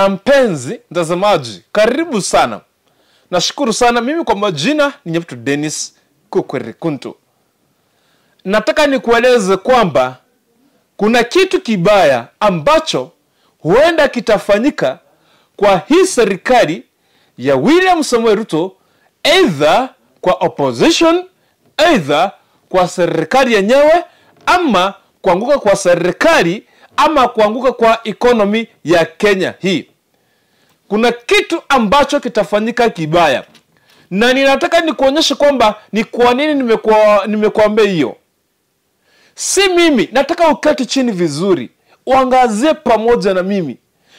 Mpenzi mtazamaji, karibu sana. Nashukuru sana. Mimi kwa majina ni Nyabuto Dennis Kukwerikuntu. Nataka nikueleze kwamba kuna kitu kibaya ambacho huenda kitafanyika kwa hii serikali ya William Samoei Ruto, either kwa opposition, either kwa serikali yenyewe, ama kuanguka kwa serikali, ama kuanguka kwa economy ya Kenya hii. Kuna kitu ambacho kitafanyika kibaya, na ninataka nikuonyeshe kwamba ni kwa nini nimekuambia hiyo. Si mimi, nataka uketi chini vizuri, uangazie pamoja na mimi,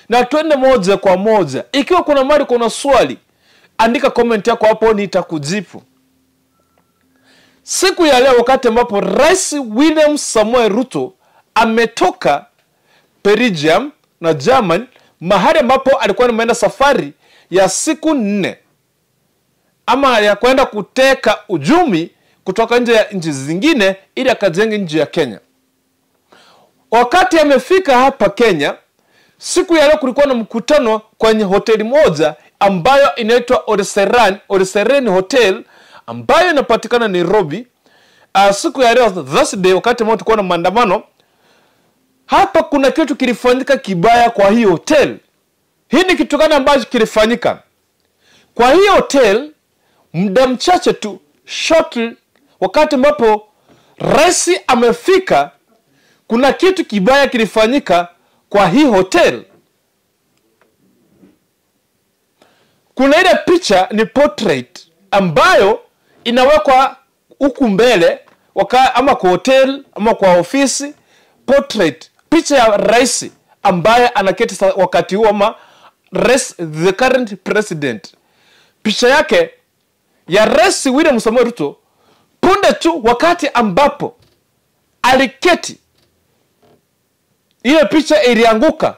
na tuende moja kwa moja. Ikiwa kuna mali, kuna swali, andika comment yako hapo, nitakujibu. Siku ya leo, wakati ambapo Rais William Samoei Ruto ametoka Belgium na German, mahali ambapo alikuwa ameenda safari ya siku 4 ama ya kwenda kuteka uchumi kutoka nje ya nchi zingine ili akajenge nchi ya Kenya. Wakati amefika hapa Kenya, siku ya leo kulikuwa na mkutano kwenye hoteli moja ambayo inaitwa Olesereni Hotel, ambayo inapatikana Nairobi. Siku ya leo Thursday, wakati ambao tulikuwa na maandamano hapa, kuna kitu kilifanyika kibaya kwa hii hotel. Hii ni kitu gani ambacho kilifanyika kwa hii hotel? Muda mchache tu, shortly, wakati ambapo rais amefika, kuna kitu kibaya kilifanyika kwa hii hotel. Kuna ile picha, ni portrait ambayo inawekwa huku mbele ama kwa hotel ama kwa ofisi, portrait, picha ya rais ambaye anaketi wakati huo, ama rais, the current president. Picha yake ya Rais William Samoei Ruto, punde tu wakati ambapo aliketi, ile picha ilianguka.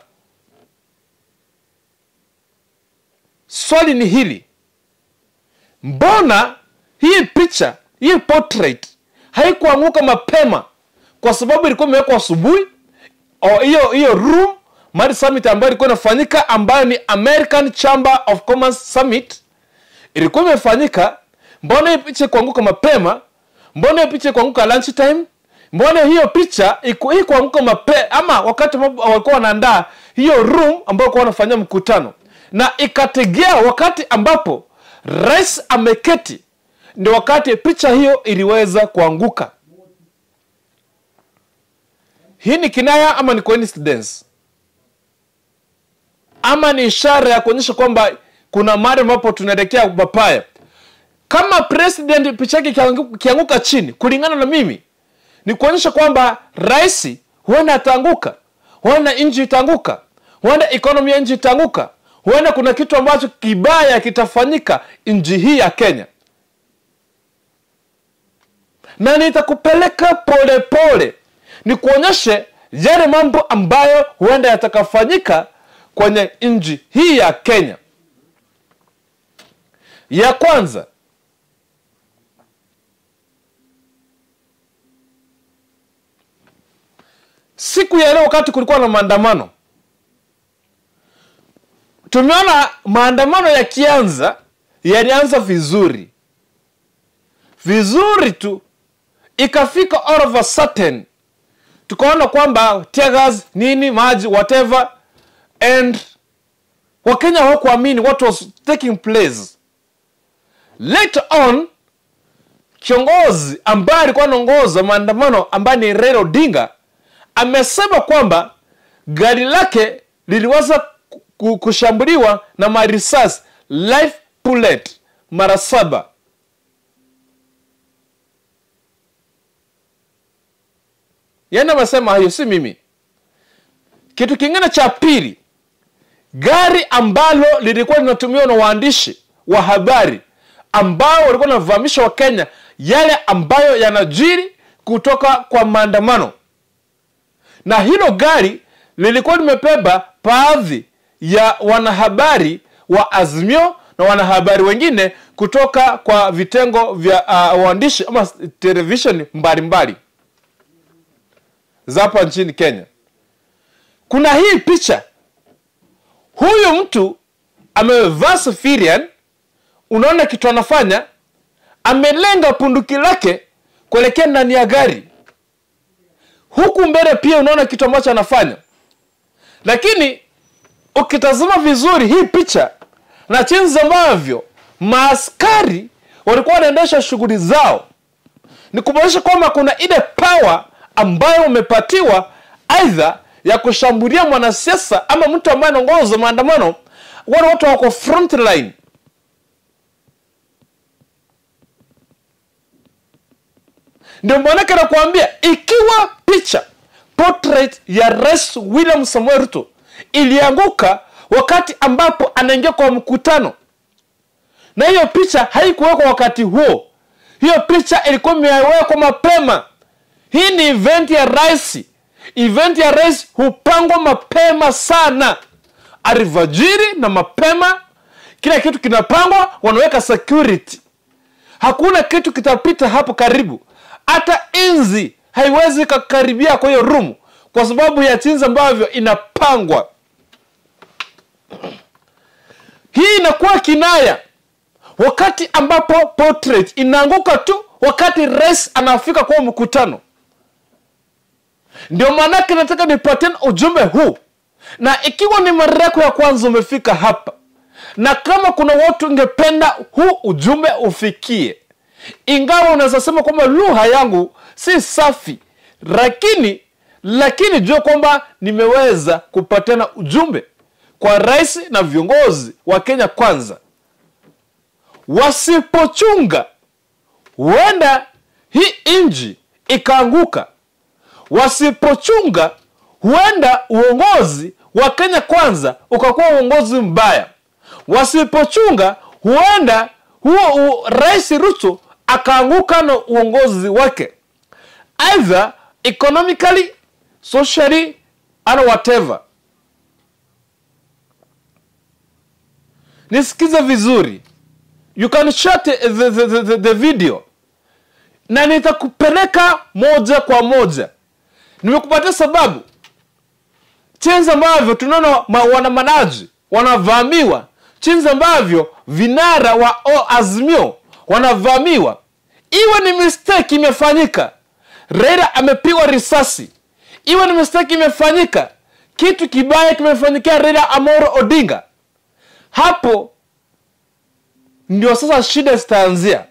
Swali ni hili: mbona hii picha, hii portrait haikuanguka mapema? Kwa sababu ilikuwa imewekwa asubuhi. Hiyo room mahali summit ambayo ilikuwa inafanyika, ambayo ni American Chamber of Commerce Summit, ilikuwa imefanyika. Mbona hii picha kuanguka mapema? Mbona hiyo picha kuanguka lunch time? Mbona hiyo picha kuanguka mapema ama wakati walikuwa wanaandaa hiyo room ambayo walikuwa wanafanyia mkutano, na ikategea wakati ambapo rais ameketi, ndio wakati picha hiyo iliweza kuanguka? Hii ni kinaya ama ni coincidence? Ama ni ishara ya kuonyesha kwamba kuna mahali ambapo tunaelekea mapaya? Kama president picha yake kianguka chini, kulingana na mimi, ni kuonyesha kwamba rais huenda ataanguka, huenda nchi itaanguka, huenda economy ya nchi itaanguka, huenda kuna kitu ambacho kibaya kitafanyika nchi hii ya Kenya. Na nitakupeleka pole pole ni kuonyeshe yale mambo ambayo huenda yatakafanyika kwenye nchi hii ya Kenya. Ya kwanza, siku ya leo wakati kulikuwa na maandamano, tumeona maandamano yakianza, yalianza vizuri vizuri tu, ikafika all of a sudden tukaona kwamba tear gas, nini, maji, whatever, and Wakenya hawakuamini what was taking place. Later on, kiongozi ambaye alikuwa anaongoza maandamano, ambaye ni Raila Odinga, amesema kwamba gari lake liliweza kushambuliwa na marisasi live bullet mara 7. Yana amesema hayo, si mimi. Kitu kingine cha pili, gari ambalo lilikuwa linatumiwa na waandishi wa habari ambao walikuwa wanavamisha wa Kenya yale ambayo yanajiri kutoka kwa maandamano, na hilo gari lilikuwa limebeba baadhi ya wanahabari wa Azimio na wanahabari wengine kutoka kwa vitengo vya waandishi ama television mbalimbali za hapa nchini Kenya. Kuna hii picha, huyu amevaa civilian, unaona kitu anafanya, amelenga punduki lake kuelekea ndani ya gari. Huku mbele pia unaona kitu ambacho anafanya. Lakini ukitazama vizuri hii picha na jinsi ambavyo maaskari walikuwa wanaendesha shughuli zao, ni kumaanisha kwamba kuna ile power ambayo umepatiwa aidha ya kushambulia mwanasiasa ama mtu ambaye anaongoza maandamano. Wale watu wako front line. Ndio maana nakuambia, ikiwa picha portrait ya Rais William Samoei Ruto ilianguka wakati ambapo anaingia kwa mkutano, na hiyo picha haikuwekwa wakati huo, hiyo picha ilikuwa imewekwa mapema. Hii ni event ya rais. Event ya rais hupangwa mapema sana, alfajiri na mapema, kila kitu kinapangwa, wanaweka security. Hakuna kitu kitapita hapo karibu, hata inzi haiwezi kukaribia kwa hiyo room, kwa sababu ya jinsi ambavyo inapangwa. Hii inakuwa kinaya wakati ambapo portrait inaanguka tu wakati rais anafika kwa mkutano. Ndio maana nataka nipatie ujumbe huu, na ikiwa ni mara yako ya kwanza umefika hapa, na kama kuna watu ungependa huu ujumbe ufikie, ingawa unaweza sema kwamba lugha yangu si safi, lakini jua kwamba nimeweza kupatana ujumbe kwa rais na viongozi wa Kenya Kwanza. Wasipochunga, huenda hii nchi ikaanguka. Wasipochunga, huenda uongozi wa Kenya Kwanza ukakuwa uongozi mbaya. Wasipochunga, huenda huo Rais Ruto akaanguka na uongozi wake, either economically, socially, and whatever. Nisikize vizuri. You can shut the video, na nitakupeleka moja kwa moja. Nimekupatia sababu jinsi ambavyo tunaona waandamanaji wanavamiwa, jinsi ambavyo vinara wa Azimio wanavamiwa. Iwe ni mistake imefanyika, Raila amepigwa risasi, iwe ni mistake imefanyika, kitu kibaya kimefanyikia Raila Amolo Odinga, hapo ndio sasa shida zitaanzia.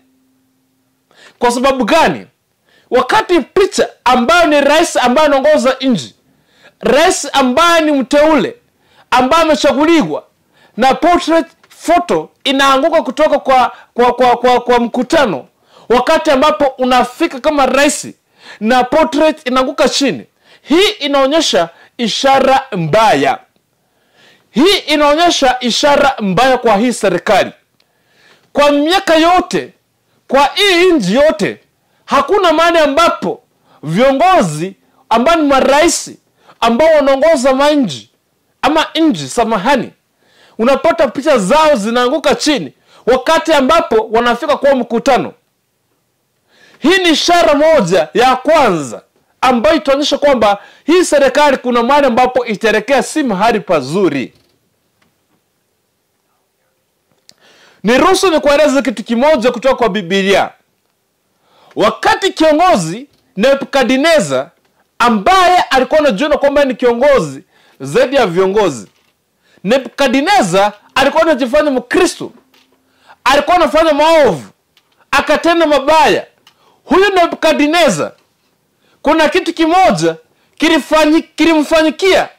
Kwa sababu gani? Wakati picha ambayo ni rais ambaye anaongoza nchi, rais ambaye ni mteule, ambaye amechaguliwa, na portrait photo inaanguka kutoka kwa mkutano, wakati ambapo unafika kama rais na portrait inaanguka chini, hii inaonyesha ishara mbaya. Hii inaonyesha ishara mbaya kwa hii serikali. Kwa miaka yote, kwa hii nchi yote, hakuna mahali ambapo viongozi ambao ni marais ambao wanaongoza manji ama nchi, samahani, unapata picha zao zinaanguka chini wakati ambapo wanafika kwa mkutano. Hii ni ishara moja ya kwanza ambayo itaonyesha kwamba hii serikali kuna mahali ambapo itaelekea si mahali pazuri. Niruhusu nikueleze kitu kimoja kutoka kwa Biblia. Wakati kiongozi Nebukadneza, ambaye alikuwa anajiona kwamba ni kiongozi zaidi ya viongozi, Nebukadneza alikuwa anajifanya Mkristo, alikuwa anafanya maovu, akatenda mabaya. Huyu Nebukadneza kuna kitu kimoja kilimfanyikia,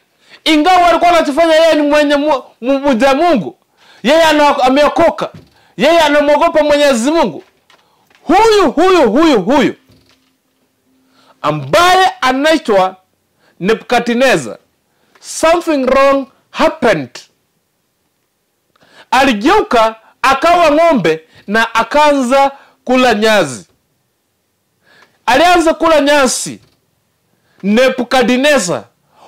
ingawa alikuwa anajifanya yeye ni mwenye mja Mungu, yeye ameokoka, yeye anamwogopa Mwenyezi Mungu. Huyu ambaye anaitwa Nebukadneza, something wrong happened. Aligeuka akawa ng'ombe na akaanza kula nyasi. Alianza kula nyasi Nebukadneza,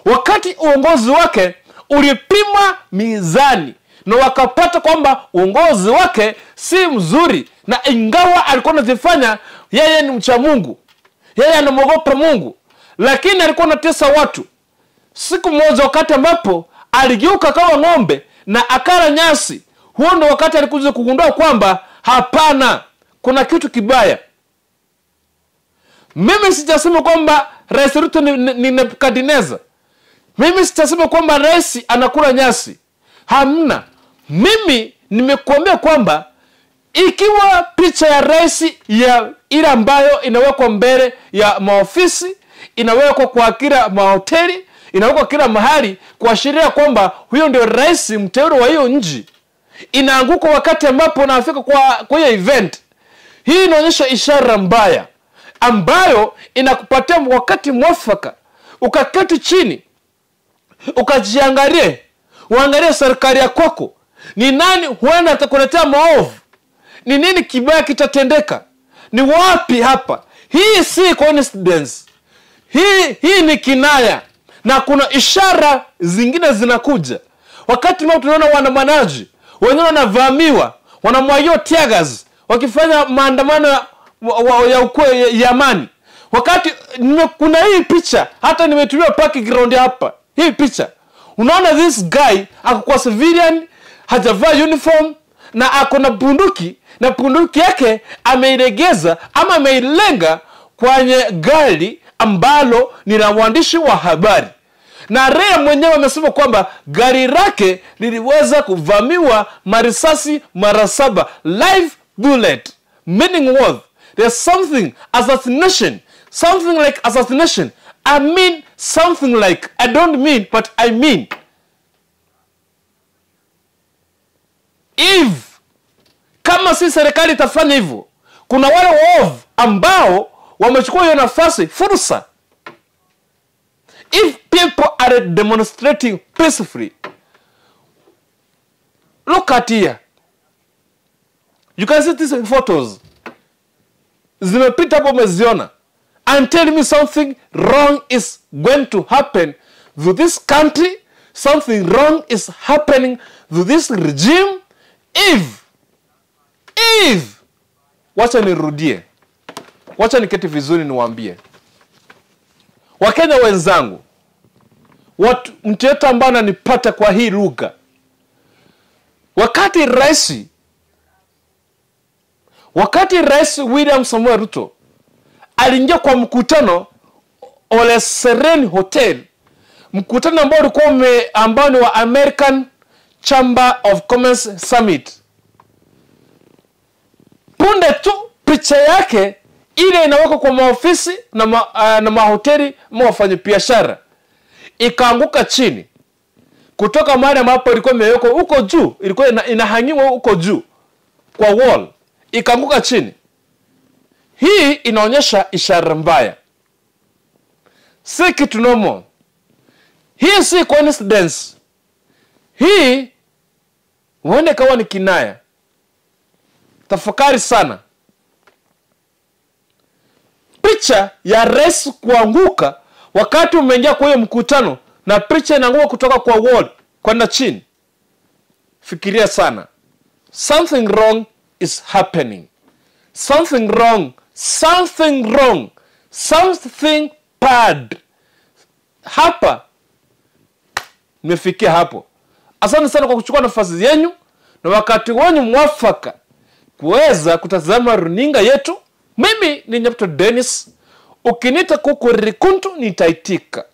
wakati uongozi wake ulipimwa mizani na wakapata kwamba uongozi wake si mzuri, na ingawa alikuwa anajifanya yeye ni mcha Mungu, yeye anamwogopa Mungu, lakini alikuwa anatesa watu. Siku moja wakati ambapo aligeuka kama ng'ombe na akala nyasi, Huo ndio wakati alikuja kugundua kwamba hapana, kuna kitu kibaya. Mimi sijasema kwamba Rais Ruto ni Nebukadnezar. Mimi sitasema kwamba rais anakula nyasi. Hamna. Mimi nimekuambia kwamba ikiwa picha ya rais ya ile ambayo inawekwa mbele ya maofisi, inawekwa kwa kila mahoteli, inawekwa kila mahali kuashiria kwamba huyo ndio rais mteule wa hiyo nchi, inaanguka wakati ambapo unafika kwa hiyo event. Hii inaonyesha ishara mbaya ambayo inakupatia wakati mwafaka ukaketi chini, ukajiangalie, uangalie serikali ya kwako, ni nani huenda atakuletea maovu, ni nini kibaya kitatendeka, ni wapi hapa. Hii si coincidence, hii ni kinaya, na kuna ishara zingine zinakuja. Wakati ambao tunaona waandamanaji wengine wanavamiwa, wanamwagiwa tear gas wakifanya maandamano ya amani. Wakati kuna hii picha, hata nimetumia background hapa, hii picha unaona this guy ako kwa civilian, hajavaa uniform na ako na bunduki, na bunduki yake ameilegeza ama ameilenga kwenye gari ambalo ni la mwandishi wa habari. Na Rea mwenyewe amesema kwamba gari lake liliweza kuvamiwa marisasi mara 7, live bullet, meaning what? There's something assassination, something like assassination. I mean something like, I don't mean, but I mean. If kama si serikali itafanya hivyo, kuna wale waovu ambao wamechukua hiyo nafasi, fursa. If people are demonstrating peacefully, look at here. You can see these photos. Zimepita hapo, umeziona. And tell me something wrong is going to happen to this country. Something wrong is happening to this regime. If, wacha nirudie, wacha niketi vizuri niwaambie Wakenya wenzangu, watu mtu yote ambaye ananipata kwa hii lugha, wakati Rais William Samoei Ruto aliingia kwa mkutano Ole Sereni Hotel, mkutano ambao ulikuwa ambao ni wa American Chamber of Commerce Summit, punde tu picha yake ile inawekwa kwa maofisi na mahoteli na wafanyabiashara ikaanguka chini kutoka mahali ambapo ilikuwa imewekwa huko juu, ilikuwa inahangiwa huko juu kwa wall, ikaanguka chini. Hii inaonyesha ishara mbaya, si kitu normal. Hii si coincidence, hii huenda ikawa ni kinaya. Tafakari sana. Picha ya rais kuanguka wakati umeingia kwa hiyo mkutano na picha inaanguka kutoka kwa wall kwenda chini, fikiria sana. Something wrong is happening. Something wrong, something wrong, something bad. Hapa nimefikia hapo. Asante sana kwa kuchukua nafasi yenu na wakati wenu mwafaka kuweza kutazama runinga yetu. Mimi ni Nyabuto Dennis. Ukiniita Kukurikuntu nitaitika.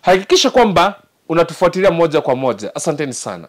Hakikisha kwamba unatufuatilia moja kwa moja. Asanteni sana.